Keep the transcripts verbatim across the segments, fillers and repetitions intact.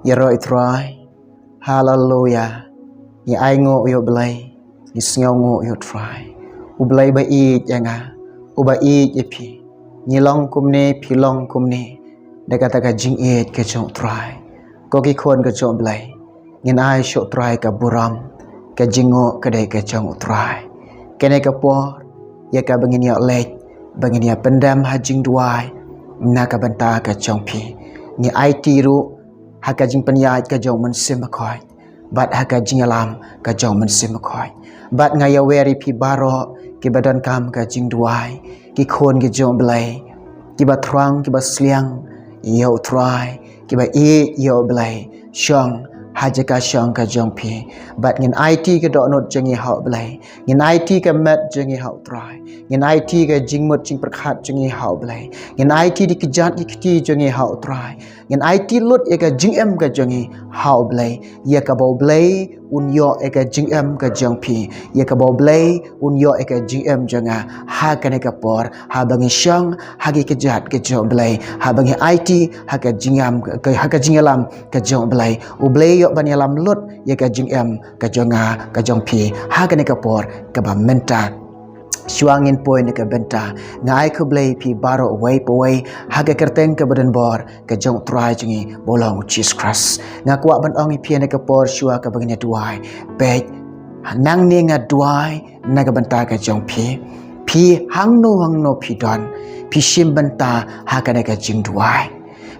Ïaroh ïa u Trai. Haleluya. Ngi ainguh ïa u Blei. Ngi sngewnguh ïa u Trai. U Blei ba ïeit ïa nga. Uba ïeit ïa phi. Ngi long kumne, phi long kumne. Da kata ka jingïeit ka jong u Trai. Ko ki khun ka jong u Blei. Ngin ai sha u Trai ka burom. Ka jingnguh ka dei ka jong u Trai. Kane ka por. Ïa kaba ngin ïa leit. Ba ngin ïa pyndem ha jingduwai. Na ka bynta ka jong phi. Ngi aiti ruh. Ha ka jingpynïaid ka jong u Mynsiem Bakhuid. Bad ha ka jingïalam ka jong u Mynsiem Bakhuid. Bad nga ïawer ïa phi baroh kiba donkam ka jingduwai. Ki khun ki jong u Blei. Kiba thrang, kiba sliang. Ïa u Trai. Kiba ïeit ïa u Blei. Shong. Ha jaka shong ka jong phi. Bad ngin aiti ka dohnud jong ngi ha u Blei. Ngin aiti ka met jong ngi ha u Trai. Ngin aiti ka jingmut jingpyrkhat jong ngi ha u Blei. Ngin aiti da ki kjat ki kti jong ngi ha u Trai. Ngin aiti lut ïa ka jingim ka jong ngi ha u Blei. Ïa kaba u Blei un ïoh ïa ka jingim ka jong phi. Ïa kaba u Blei un ïoh ïa ka jingim jong nga. Ha kane ka por. Haba ngi shong. Ha ki kjat ka jong u Blei. Haba ngi aiti. Ha ka jingim ka, ha ka jingïalam ka jong u Blei. U Blei ïoh ban ïalam lut ïa ka jingim ka jong nga ka jong phi. Ha kane ka por kaba mynta. Shuwa ngin poi na ka bynta. Nga ai khublei phi baroh uwei pa uwei. Ha ka kyrteng kaba donbor. Ka jong u Trai jong ngi ba u long u Jisu Khrist. Nga kwah ban ong ïa phi na ka por shuwa kaba ngin ïa duwai. Peit. Nangne nga duwai na ka bynta ka jong phi. Phi hangno hangno phi don. Phi shim bynta ha kane ka jingduwai.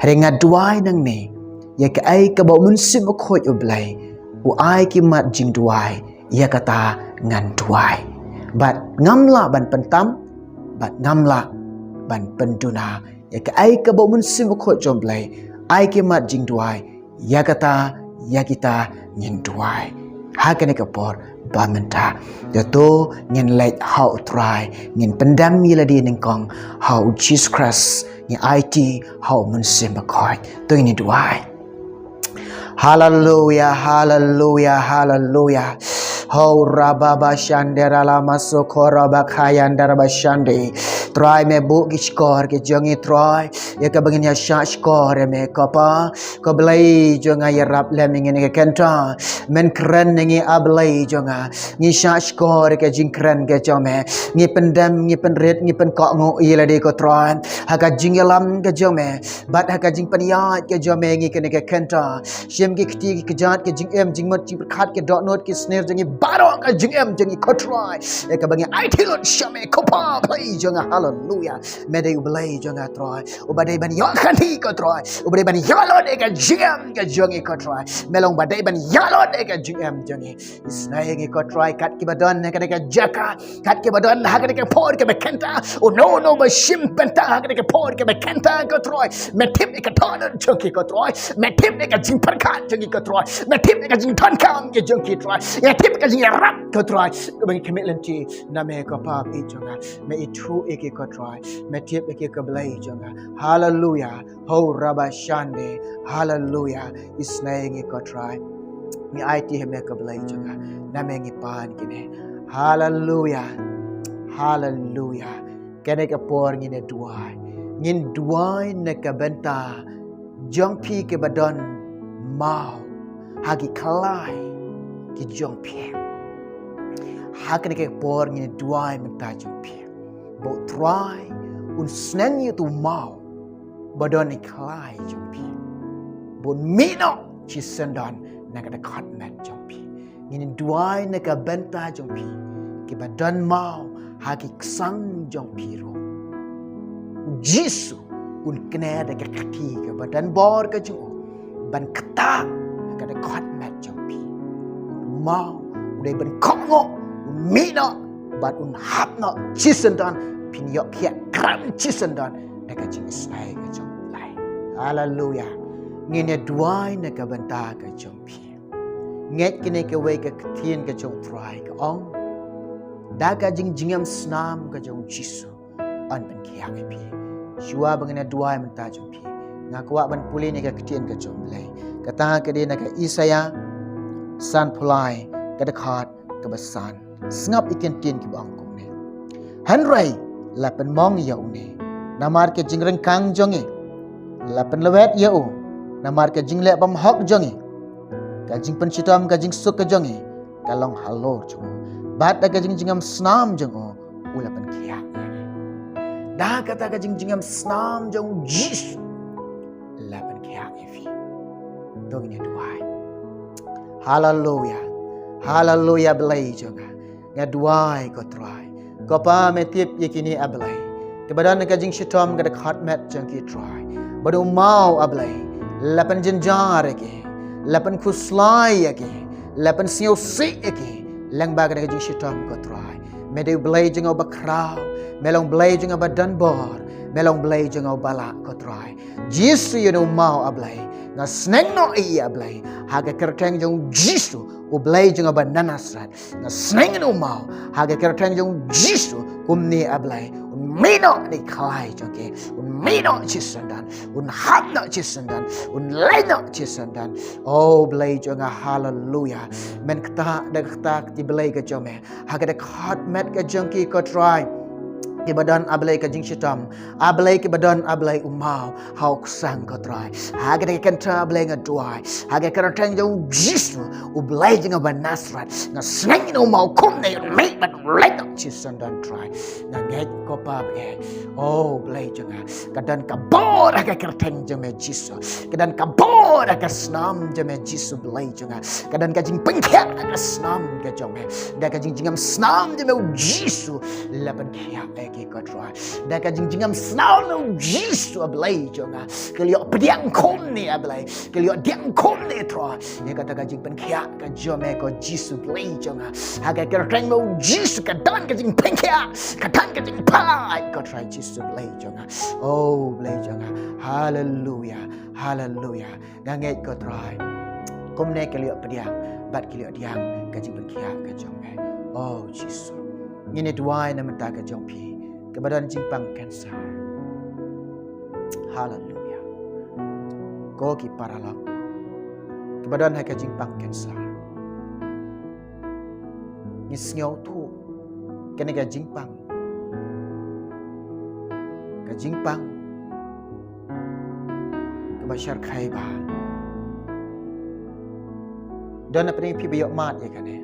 Hynrei nga duwai nangne. Ïa kaei kaba u Mynsiem Bakhuid u Blei. U ai ki mat jingduwai. Ïa kata ngan duwai. Bad ngam lah ban pyntam. Bad ngam lah ban pynduna. Ïa kaei kaba u Mynsiem Bakhuid jong u Blei. Ai ki mat jingduwai. Ïa kata, ïa kita ngin duwai. Ha kane ka por ba mynta. Ïa to ngin leit ha u Trai. Ngin pyndem ïa lade nyngkong. Ha u Jisu Khrist. Ngi aiti ha u Mynsiem Bakhuid. To ngin duwai. Haleluya, haleluya, haleluya. Ho rababa shandera lama sokora bakhayan daraba shande. Trai me buh ki shkor ki jong ngi Trai. Ïa kaba ngin ïa shah shkor ïa me ko Pa. Ko Blei jong nga ïarap lem ïa ngi kane ka kynta. Men kren ïa ngi A Blei jong nga. Ngi shah shkor ïa ka jingkren ka jong me. Ngi pyndem, ngi pynrit, ngi pynkohnguh ïa lade ko Trai. Ha ka jingïalam ka jong me. Bad ha ka jingpynïaid ka jong me ngi kane ka kynta. Shim ki kti ki kjat ki jingim jingmut jingpyrkhat ki dohnud ki snier jong ngi baroh ka jingim jong ngi ko Trai. Ïa kaba ngi aiti lut sha me ko Pa Blei jong nga haleluya. Me dei u Blei jong nga Trai. Uba dei ban ïoh kane ko Trai. Uba dei ban ïoh lut ïa ka jingim ka jong ngi ko Trai. Me long ba dei ban ïoh lut ïa ka jingim jong ngi. Isnei ngi ko Trai kat kiba don ha kane ka jaka. Kat kiba don ha kane ka por kaba kynta. Uno uno ba shim bynta ha kane ka por kaba kynta ko Trai. Me tip ïa ka dohnud jong ki ko Trai. Me tip ïa ka jingpyrkhat jong ki ko Trai. Me tip ïa ka jingdonkam ka jong ki Trai. Me tip ïa ka jingïarap ko Trai. Kaba ngi khmih lynti na me ko Pa Blei jong nga. Me ithuh ïa ki ko Trai. Me tip ïa ki ko Blei jong nga. Haleluya. Ho rabashande. Haleluya. Isnei ngi ko Trai. Ngi aiti ha me ko Blei jong nga. Na me ngi pan kine. Haleluya. Haleluya. Kane ka por ngin ïa duwai. Ngin duwai na ka bynta jong phi kiba don maw ha ki khlai ki jong phi. Ha kane ka por ngin ïa duwai mynta jong phi. Ba u Trai un sneng ïa uto u maw ba don ha ki khlai jong phi. Ba un mih noh shisyndon na ka dkhot met jong phi. Ngin duwai na ka bynta jong phi kiba don maw ha ki ksang jong phi ruh. U Jisu un kner da ka kti kaba don bor ka jong u ban ktah ha ka dkhot met jong phi. U maw u dei ban kohnguh, un mih noh bad un hap noh shisyndon. Phin ïoh khiah kren shisyndon da ka jingisnei ka jong u Blei. Haleluya. Ngin ïa duwai na ka bynta ka jong phi. Ngeit kane kawei ka ktien ka jong u Trai ka ong, da ka jingjngem snam ka jong u Jisu yn pynkhiah ïa phi. Shuwa ba ngin ïa duwai mynta jong phi, nga kwah ban pule ïa ka ktien ka jong u Blei. Kata ka dei na ka Isaïah sanphew lai ka dkhot kaba san. Sngap ïa ki ktien kiba ong kumne. Hynrei la pynmong ïa une namar ka jingryngkang jong ngi. La pynlwet ïa u Namar ka jingleh bymhok jong ngi, ka jingpynshitom, ka jingsuk ka jong ngi, ka long halor jong u. Bad da ka jingjngem snam jong u, u la pynkhiah ïa ngi. Da kata ka jingjngem snam jong u Jisu, la pynkhiah ïa phi. To ngin ïa duwai. Haleluya. Haleluya, Blei jong nga. Nga duwai ko Trai. Ko Pa, me tip ïa kine, A Blei, kiba don ka jingshitom ka dkhot met jong ki, Trai. Bad u maw, A Blei, la pynjynjar ïa ki, la pynkhuslai ïa ki, la pynsngewsih ïa ki lyngba ka jingshitom, ko Trai. Me dei u Blei jong nga uba khraw, me long u Blei jong nga uba donbor, me long u Blei jong nga uba lah, ko Trai. Jisu, ïa u maw, A Blei, nga sneng noh ïa i, A Blei, ha ka kyrteng jong u Jisu, u Blei jong nga uba na Nasareth. Nga sneng ïa u maw ha ka kyrteng jong u Jisu, kumne, A Blei, un mih noh na i khlai jong ki, un mih noh shisyndon, un hap noh shisyndon, un leit noh shisyndon. O Blei jong nga, haleluya. Men ktah da ka ktah ka jingblei ka jong me ha ka dkhot met ka jong ki, ko Trai. Kiba don, A Blei, ka jingshitom, A Blei, kiba don, A Blei, u maw ha u ksang, ko Trai. Ha kata ka kynta, A Blei, nga duwai ha ka kyrteng jong u Jisu, u Blei jong nga uba na Nasareth. Nga sneng ïa u maw kumne, un mih bad un leit noh shisyndon, Trai. Nga ngeit, ko Pa, ba eh, o Blei jong nga, ka don ka bor ha ka kyrteng jong me, Jisu. Ka don ka bor ha ka snam jong me, Jisu, Blei jong nga. Ka don ka jingpynkhiah ha ka snam ka jong me. Da ka jingjngem snam jong me, u Jisu, la pynkhiah ïa ki, ko Trai. Da ka jingjngem snam jong me, u Jisu, A Blei jong nga, ki la ïoh pdiang kumne, A Blei, ki la ïoh pdiang kumne, Trai, ïa kata ka jingpynkhiah ka jong me, ko Jisu, Blei jong nga. Ha ka kyrteng me, u Jisu, ka don ka jingpynkhiah, ka don ka jingpait, ko Trai Jisu, Blei jong nga. O Blei jong nga, haleluya, haleluya. Nga ngeit, ko Trai, kumne ki la ïoh pdiang bad ki la ïoh pdiang ka jingpynkhiah ka jong me. O Jisu, ngin ïa duwai na bynta ka jong phi kiba don jingpang cancer. Haleluya. Ko ki paralok kiba don ha ka jingpang cancer, ngi sngewthuh kane ka jingpang, ka jingpang kaba shyrkhei bha. Don na pdeng phi ba ïoh mad ïa kane.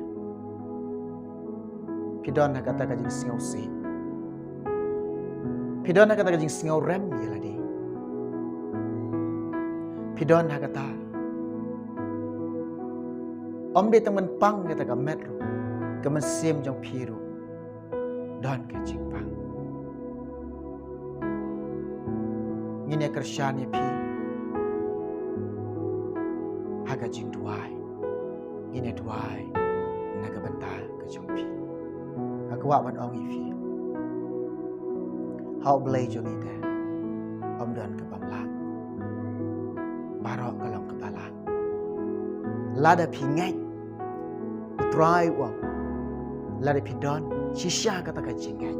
Phi don ha kata ka jingsngewsih. Phi don ha kata ka jingsngewrem ïa lade. Phi don ha kata. Ym dei tang ban pang kata ka met ruh, ka mynsiem jong phi ruh don ka jingpang. Ngin ïa kyrshan ïa phi ha ka jingduwai. Ngin ïa duwai na ka bynta ka jong phi. Nga kwah ban ong ïa phi, ha U Blei jong ngi te ym don ka bym lah. Baroh ka long kaba lah. Lada phi ngeit, U Trai u ong, lada phi don shisha kata ka jingngeit,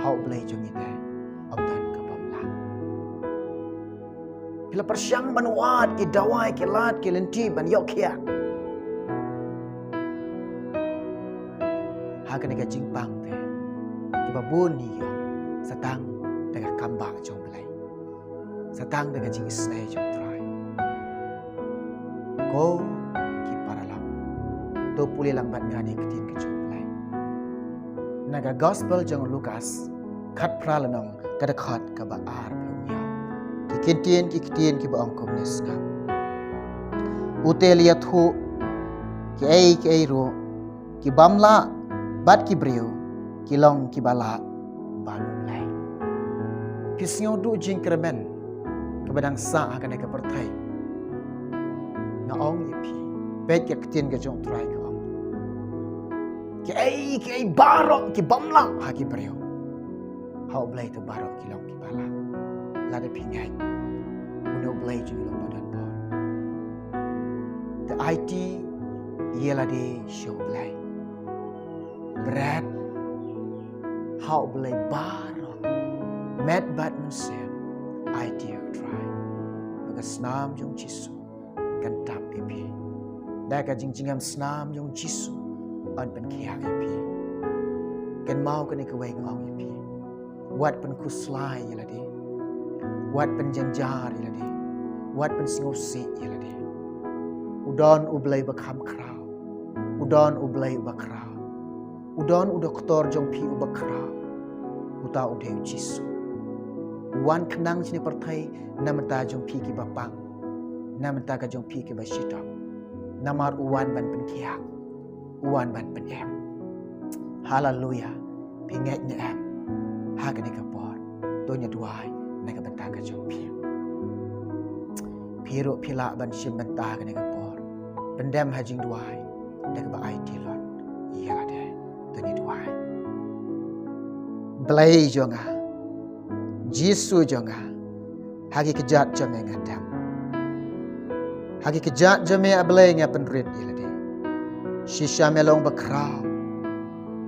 ha U Blei jong ngi te ym don ka bym lah. Phi la pyrshang ban wad ki dawai, ki lad, ki lynti ban ïoh khiah ha kane ka jingpang te, kiba bun ngi ïoh sa tang da ka kam bah jong U Blei, sa tang da ka jingisynei jong U Trai. Ko ki paralok, to pule lang bad nga na ki ktien ka jong U Blei na ka Gospel jong u Lukas khatphra lynnong, ka dkhot kaba arphew hynñiew. Ki ktien, ki ktien kiba ong kumne, sngap. U te la ïathuh kiei kiei ruh ki bym lah bad ki briew ki long kiba lah bad U Blei. Phi sngew duh jingkyrmen kaba dang sah ha kane ka pyrthei? Nga ong ïa phi, peit ka ktien ka jong U Trai ka ong, kiei kiei baroh ki bym lah ha ki briew, ha U Blei te baroh ki long kiba lah. Lada phi ngeit, une U Blei jong ngi u long ba donbor. Te aiti ïa lade sha U Blei. Bret ha U Blei baroh, met bad mynsiem. Aiti ïa U Trai, ba ka snam jong U Jisu kan tap ïa phi. Da ka jingjngem snam jong U Jisu yn pynkhiah ïa phi. Kynmaw kane kawei nga ong ïa phi, wat pynkhuslai ïa lade, wat pynjynjar ïa lade. wat pynsngewsih ïa lade. U don U Blei ba kham khraw. U don U Blei uba khraw. U don u doktor jong phi uba khraw. Uta u dei U Jisu. U wan khnang shane pyrthei na bynta jong phi kiba pang, na bynta ka jong phi kiba shitom. Namar u wan ban pynkhiah, u wan ban pynim. Haleluya. Phi ngeit ne em? Ha kane ka por to ngin duwai na ka bynta ka jong phi. Phi ruh phi lah ban shim bynta kane ka por, pyndem ha jingduwai da kaba aiti lut ïa lade. To ngin duwai. Blei jong nga, Jisu jong nga, ha ki kjat jong me nga dang, ha ki kjat jong me A Blei nga pynrit ïa lade. Shisha me long ba khraw,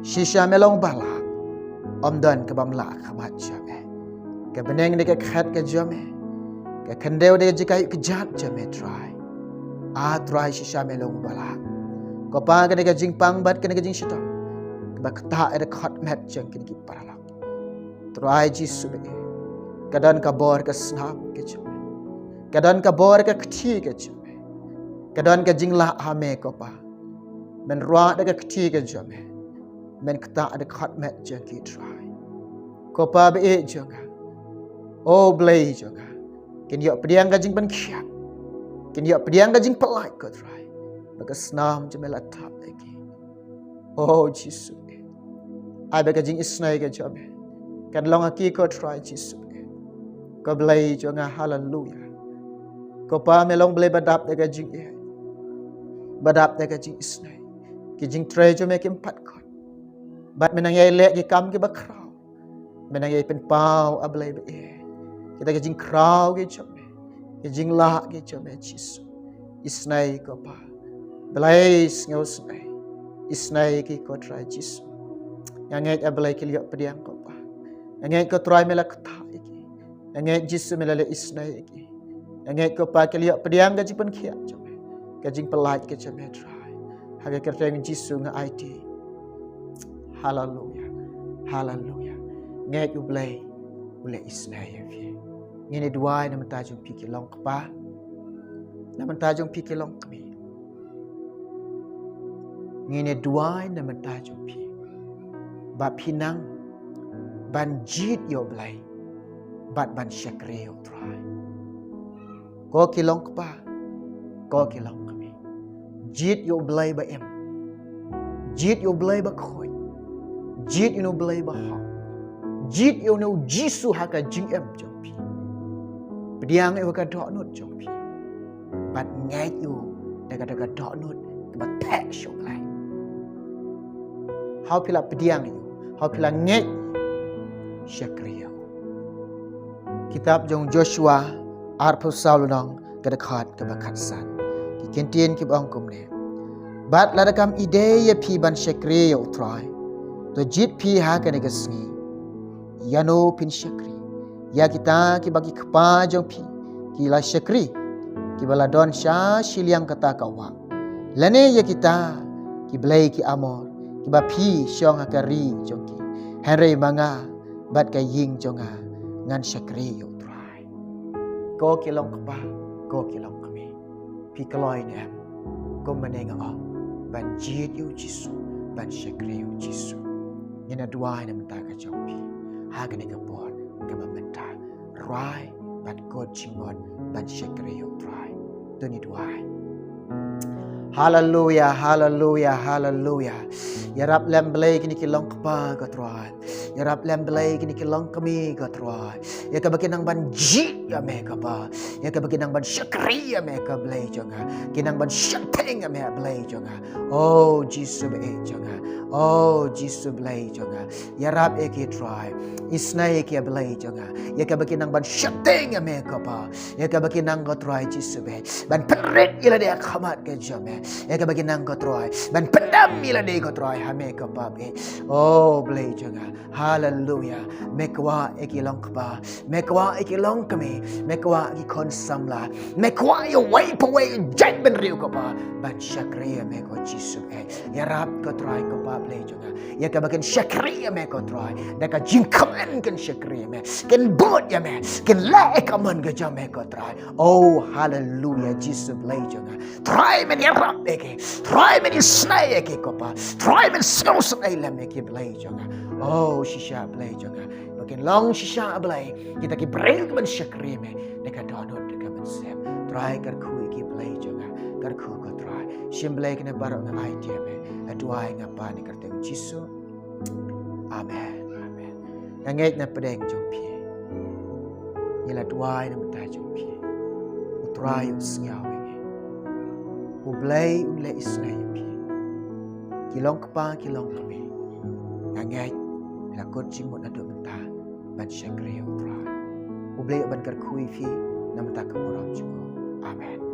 shisha me long ba lah. Ym don kaba ym lah ha khmat jong me. Ka bneng dei ka khet ka jong me, ka khyndew dei ka jaka ïuh kjat jong me Trai. A Trai, shisha me long ba lah. Ko Pa, kane ka jingpang bad kane ka jingshitom kaba ktah ïa ka khot met jong kine ki paralok, Trai Jisu ba ïeit, ka don ka bor ka snam ka jong me, ka don ka bor ka kti ka jong me, ka don ka jinglah ha me ko Pa. Men ruah da ka kti ka jong me, men ktah da ka khot met jong ki Trai. Ko Pa ba ïeit jong nga, O Blei jong nga, kin ïoh pdiang ka jingpynkhiah, kin ïoh pdiang ka jingpyllait ko Trai, ba ka snam jong me la thap ïa ki. O Jisu, ai ba ka jingisnei ka jong me kan long ha ki ko Trai Jisu. Ko Blei jong nga, haleluya. Ko Pa, me long Blei ba dap da ka jingïeit, ba dap da ka jingisnei. Ki jingtrei jong me kim pat khot, bad me nang ïai leh ki kam kiba khraw. Me nang ïai pynpaw A Blei ba ïeit kita ki jingkhraw ki jong me, ki jinglah ki jong me Jisu. Isnei ko Pa. Blei sngewsnei. Isnei ki ko Trai Jisu. Nga ngeit A Blei ki la ïoh pdiang ko Pa. Nga ngeit ko Trai me la ktah ïa ki. Nga ngeit Jisu me la leh isnei ïa ki. Nga ngeit ko Pa ki la ïoh pdiang ka jingpynkhiah jong me, ka jingpyllait ka jong me Trai. Ha ka kyrteng Jisu nga aiti. Haleluya. Haleluya. Ngeit U Blei u leh isnei ïa phi. Ngin ïa duwai na bynta jong phi ki long kpa, na bynta jong phi ki long kmie. Ngin ïa duwai na bynta jong phi ba phin nang ban jied ïa U Blei bad ban shakri ïa U Trai. Ko ki long kpa, ko ki long kmie, jied ïa U Blei ba im, jied ïa U Blei ba khuid, jied ïa U Blei ba hok, jied ïa U Jisu ha ka jingim jong phi. Pdiang ïa ka dohnud jong phi bad ngeit ïa U da ka, da ka dohnud kaba theh sha U Blei. Haba phi la pdiang ïa U, haba phi la ngeit, shakri ïa U. Kitab jong Joshua arphew saw lynnong, ka dkhot kaba khatsan. Ki ktien kiba ong kumne: Bad lada kam ïadei ïa phi ban shakri ïa U Trai, to jied phi ha kane ka sngi ïano phin shakri. Ïa kita kiba ki kpa jong phi ki la shakri, kiba la don sha shiliang kata ka wah, lane ïa kita ki blei ki Amor kiba phi shong ha ka ri jong ki. Hynrei ma nga bad ka ïing jong nga, ngan shakri ïa U Trai. Ko ki long kpa, ko ki long kmie, phi kloi ne em? Kumne nga ong, ban jied ïa U Jisu, ban shakri ïa U Jisu. Ngin ïa duwai na bynta ka jong phi ha kane ka por kaba mynta. Rwai bad kut jingmut ban shakri ïa U Trai. To ngin duwai. Haleluya, haleluya, haleluya. Ïarap lem Blei kine ki long kpa ko Trai. Ïarap lem Blei kine ki long kmie ko Trai, ïa kaba ki nang ban jied ïa me ko Pa, ïa kaba ki nang ban shakri ïa me ko Blei jong nga, ki nang ban sheptieng ïa me Blei jong nga. O Jisu ba ïeit jong nga, O Jisu Blei jong nga, ïarap ïa ki Trai. Isnei ïa ki Blei jong nga, ïa kaba ki nang ban sheptieng ïa me ko Pa, ïa kaba ki nang ko Trai Jisu ba ïeit ban pynrit ïa lade ha khmat ka jong me. Ïa kaba ki nang ko Trai ban pyndam ïa lade ko Trai ha me ko Baba. Oh Blei jong nga. Haleluya. Me kwah ïa ki long kpa, me kwah ïa ki long kmie, me kwah ïa ki khun samla, me kwah ïa uwei pa uwei u jaitbynriew ko Pa ban shakri ïa me ko Jisu. Ïarap ko Trai ko Pa Blei jong nga, ïa kaba kin shakri ïa me ko Trai, da ka jingkmen kin shakri ïa me, kin bud ïa me, kin leh ïa ka mon ka jong me ko Trai. Oh haleluya Jisu Blei jong nga. Trai men ïarap ïa ki, Trai men isynei ïa ki ko Pa, Trai men sngewsynei lem ïa ki Blei jong nga. Oh shisha Blei jong nga, ba kin long shisha Blei kita ki briew kiban shakri me da ka dohnud da ka mynsiem. Trai kyrkhu ïa ki Blei jong nga, kyrkhu ko Trai. Shim Blei kane baroh nga ai ïa me, nga duwai nga pan ïa ka kyrteng Jisu. Amen. Amen. Nga ngeit na pdeng jong phi ngi la duwai na bynta jong phi. U Trai u sngew ïa ngi. U Blei un leh isynei ïa phi. Ki long kpa ki long kmie, nga ngeit phi la kut jingmut naduh mynta ban shakri ïa u Trai. U Blei u ban kyrkhu ïa phi na bynta ka burom jong u. Amen.